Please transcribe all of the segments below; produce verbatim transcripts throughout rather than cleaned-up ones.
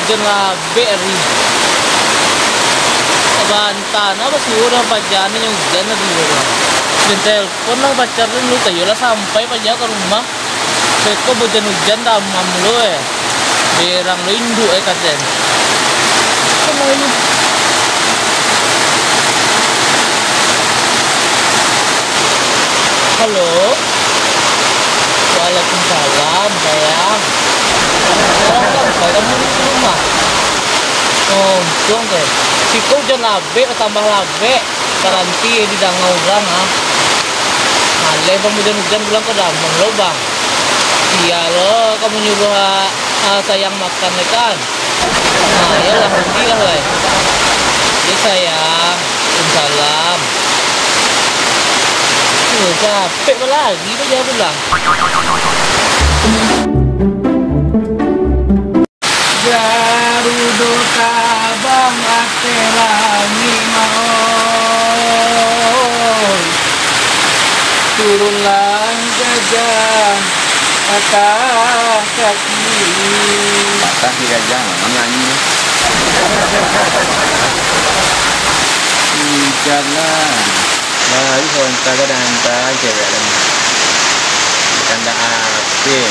Ujan labek ari. Bantana basuo urang paja, nyo ujan ari urang. Den telpon lah pacar den dulu, kayo lah sampai paja ka rumah. Beko ujan-ujan damam lo eh. Berang lo induak eh kaden. Apo lai? Halo. Waalaikumsalam, sayang. Urang sampai kamu di rumah. Oh, untuang, eh. Siko ujan labek, batambah labek. Baranti, eh, didanga urang, ah. Maleh bang ujan-ujan pulang ka damam lo, bang. Sia lo kamu nyuruah, ah, ah, sayang makan, eh, kan? Nah, iyolah, rugi lah, wai. Oke, sayang. Waalaikumsalam. Tuh, capek balari tu, jangan pulang. Garudo tabang ateh langik, Mak, oi. Turunlah gajah, patah kaki. Patah si gajah, mano nyanyi? Hujan lah. Baru onta ka diantaan cewek tadi. Kandak apo.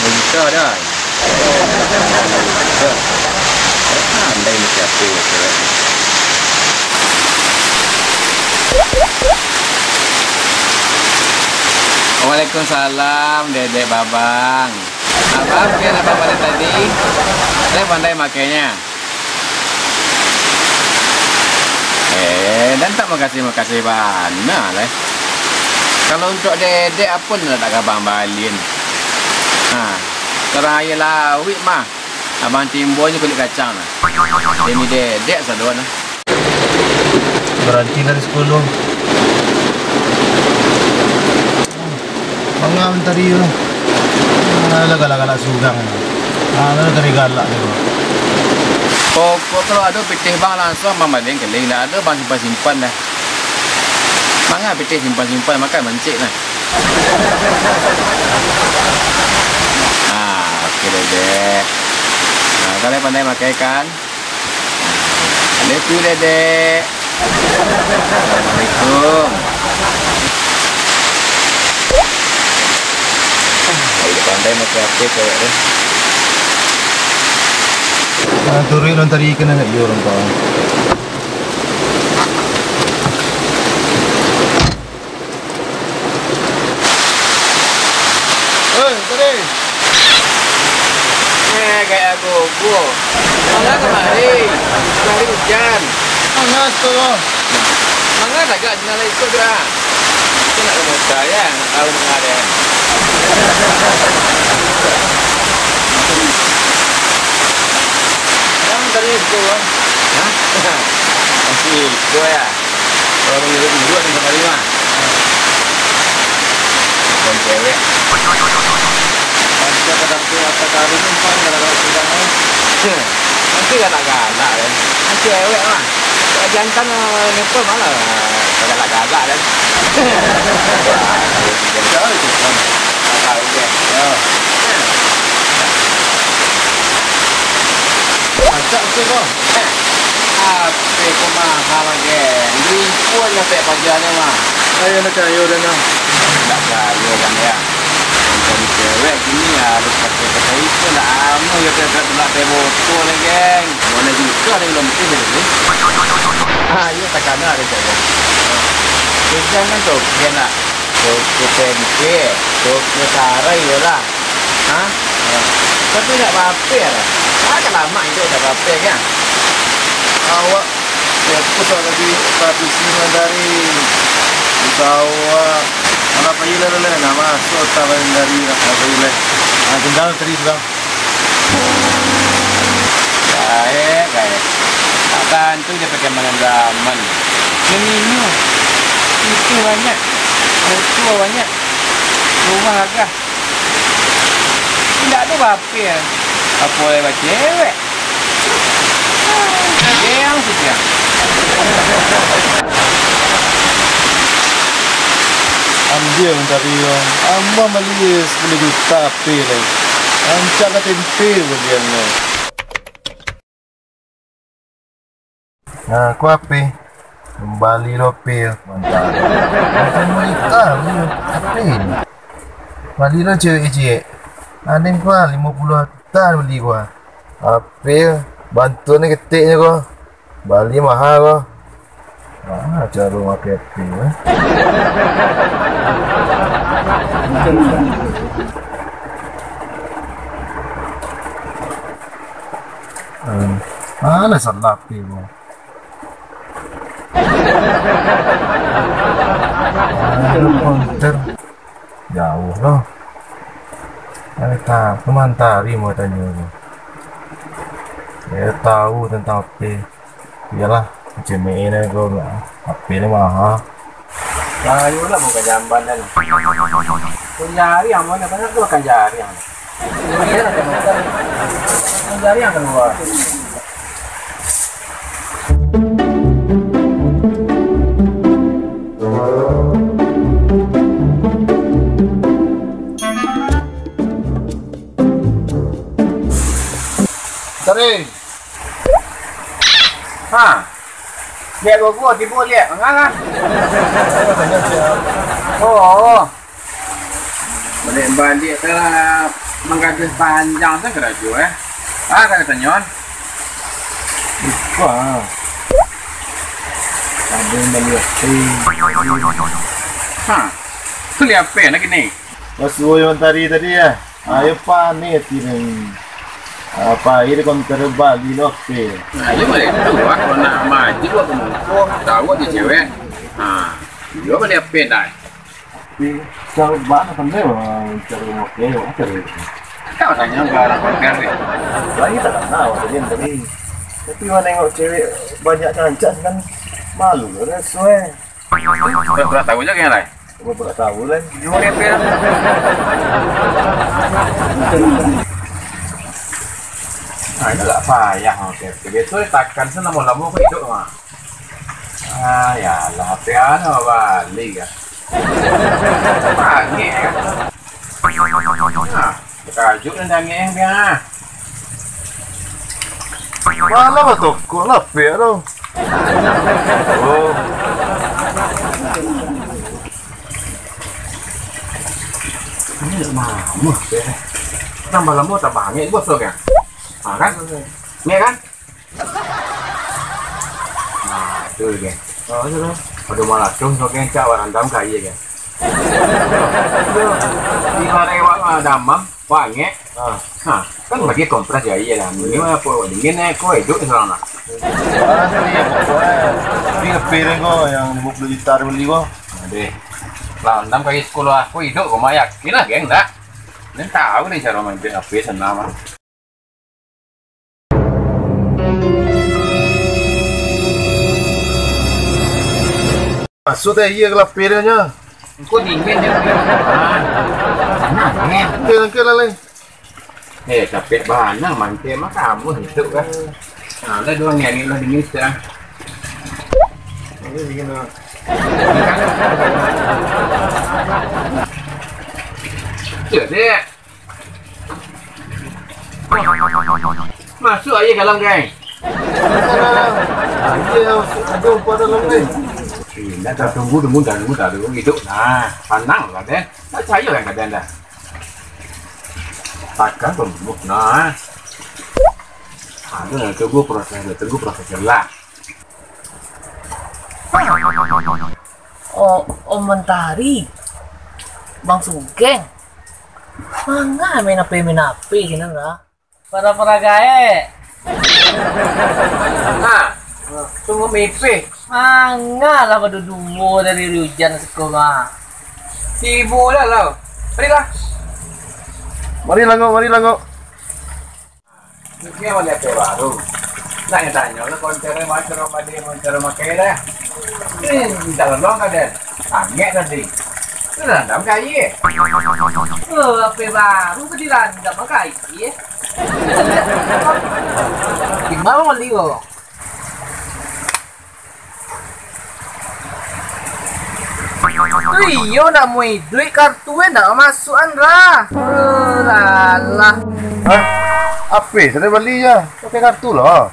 Minta dah. Pandai macam apo cewek. Waalaikumsalam, Dedek Babang. Abang, pian abang baliak tadi, lai pandai makainya? Eh, dan tak makasih-makasih bana lai. Kalau untuak dedek, apo nan tak abang balian? Ha, tarang aia lauik mah, abang timbua nyo kulik kacang nah. Demi dedek sadoan nah. Baranti dari sikulah. Manga mantari tu. Ah, lah galak-galak surang. Ah, lah tadi galak tu. Pokok kalau ado pitih bang langsung bang balian kali. Indak ado bang simpan-simpan dah. Manga pitih simpan-simpan, makan mancik nah. Ah, oke, Dedek. Nah, kalian pandai makai kan? Assalamualaikum, Dedek. Assalamualaikum. Pandai makai apo cewek tu. Ah, turuik nan tadi kena nak iyo urang tu. Oi, tadi. Eh, gaya gogo. Manga kamari? Kamari ujan. Manga siko? Manga tagak di nan iko tu, ah. Itu nak ka mota, ya? Nak tahu manga deh. Yang tadi siko, ah. Hah? Masih siko, ya? Kalau urut-urut ni kamari mah. Bukan cewek. Panca ka dapek harta karun ni, pan, gara-gara surang ni. Nanti galak-galak kan. Nanti cewek mah. Kalau jantan, eh, nepon malah galak-galak kan. Jauh itu kan. Tak tahu dia. Ya. Masak tu kau. Ape ko mahal, geng? Duo ribu aja pek pajanyo mah. Ayo, nak cayo dah, nah. Tak cayo kan, ya. Cari cewek kini harus pakai-pakai itu, ndak amuah yo, tak, tak, tak, tak botol lah, geng. Boleh juga ada belum mungkin jadi. Ayo, takana ada cewek. Jangan tu, kena. Toko tempe, toko tarai yo lah. Ha? Tapi ndak baper. Agak lama itu ndak baper kan? Awak fokus lagi tradisi mandari. Bisa awak mana pagi lah, lah, lah. Nama so tak mandari nak pagi lah. Ah, tinggal tadi sudah. Baik, baik. Tak tantu je pakai malam zaman. Minum. Itu banyak. Motor banyak. Rumah gagah. Indak ado bape. Apo lai bacewek? Yang sudah. Ambiak tadi, Bang. Ambo bali sapuluah juta P lai. Rancak ka tempe pun dia ni. Nah, ko H P. Bali lo H P. Mantap. Macam berita ni H P ni. Bali lo cewek-cewek. Ado ko limo puluah juta bali ko. H P bantuan ni ketek ni ko. Bali maha ko. Ah, caro makai H P, eh. Hmm. Mana salah H P ko? Aduh, konter. Jauah lo. Eh, ta-, pamantari mau tanyo tu. Dia tahu tentang H P. Iyalah, cemein aja ko. H P ni maha. Bayu lah buka jamban dan. Kau jari yang mana? Banyak tu makan jari yang. Iya, ada makan. Kau jari yang kedua. Sering. Ha. Liek gogo tibo liek. Mangalah. Oh. Baliak-baliak tu lah manggaduah panjang tu karajo, eh. Ah, kata tanyo. Lupa. Ada yang bali H P. Ha. Tu liek H P lagi ni. Pas subuh yang tadi tadi ya. Ayo panik hati ni. Apa air konter bali lo H P. Nah, iyo baliak tu, ah, kalau nak maju aku muko, tahu aja cewek. Ha. Iyo baliak H P dah. Tapi, kalau bana pandai, wah, cari rumah kewak, cari. Kau tanya ke orang pagar ni. Lagi tak kenal, tadi, tadi. Tapi, wah, nengok cewek banyak cancak, kan malu, rasa, eh. Pura-pura tahu je, kan, Lai? Pura-pura tahu, Lai. Jumpa dia, Pil. Ah, itu tak payah, oke. Biasa takan, sen lama-lama aku hidup, mah. Ah, yalah, H P ano bali ka. Angek ka. Nah, takajuik nan angek yang biang ah. Malah batokok lah H P tu. Oh. Ini lamo H P ni. Tambah lamo tambah angek bos tu kan. Ha kan? Angek kan? Nah, tu dia. Oh, tu tu. Aduh, malah tu, tu kan cak warandam kaya kan. Di mana awak, ah, damam, wah, angek. Ah. Ha, kan lagi kompres ya, iya lah. Ini mah apa, dingin, eh, kau hidup di sana lah. Ah, iya, pokoknya. Ini H P kau yang lima puluh juta beli kau. Deh. Lah, andam kali sekolah aku hidup, kau mah yakin lah, geng, dah. Ini tahu nih cara main H P sana mah. Masuk teh iya ke lapeh dia nya. Engkau dingin dia punya. Ah. Nah, angek. Angek, angek lah, Lai. Eh, capek bana mangke mah kamu hidup kan. Nah, lah dua angek lah dingin sekarang. Ini dingin lah. Sudah, Dek. Masuk aja dalam, geng. Ayo, aduh, pada dalam ni. Indak, tunggu, tunggu, tunggu, tunggu, hidup. Nah, tenang lah, deh. Tak percaya kan kadang dah. Takkan tunggu, nah. Aduh, tunggu proses, tunggu proses lah. Oh, Om Mentari. Bang Sugeng. Manga main H P, main H P sinan lah. Para-para gaek. Ha. Tunggu mipih. Manga lah baduo-duo dari ujan siko mah. Tibo lah, lah. Marilah. Mari langok, mari langok. Ini awak lihat baru. Nak tanyo lah konter macam apa dia, macam apa kira. Ini minta tolong ka den. Angek tadi. Itu randam ka aia. Oh, H P baru ka dirandam ka aia. Di ma bali ko? Tu iyo nak mui duit kartu eh nak masuak an lah. Oh, alah. Hah? Apa? Sudah bali ya? Pakai kartu lah.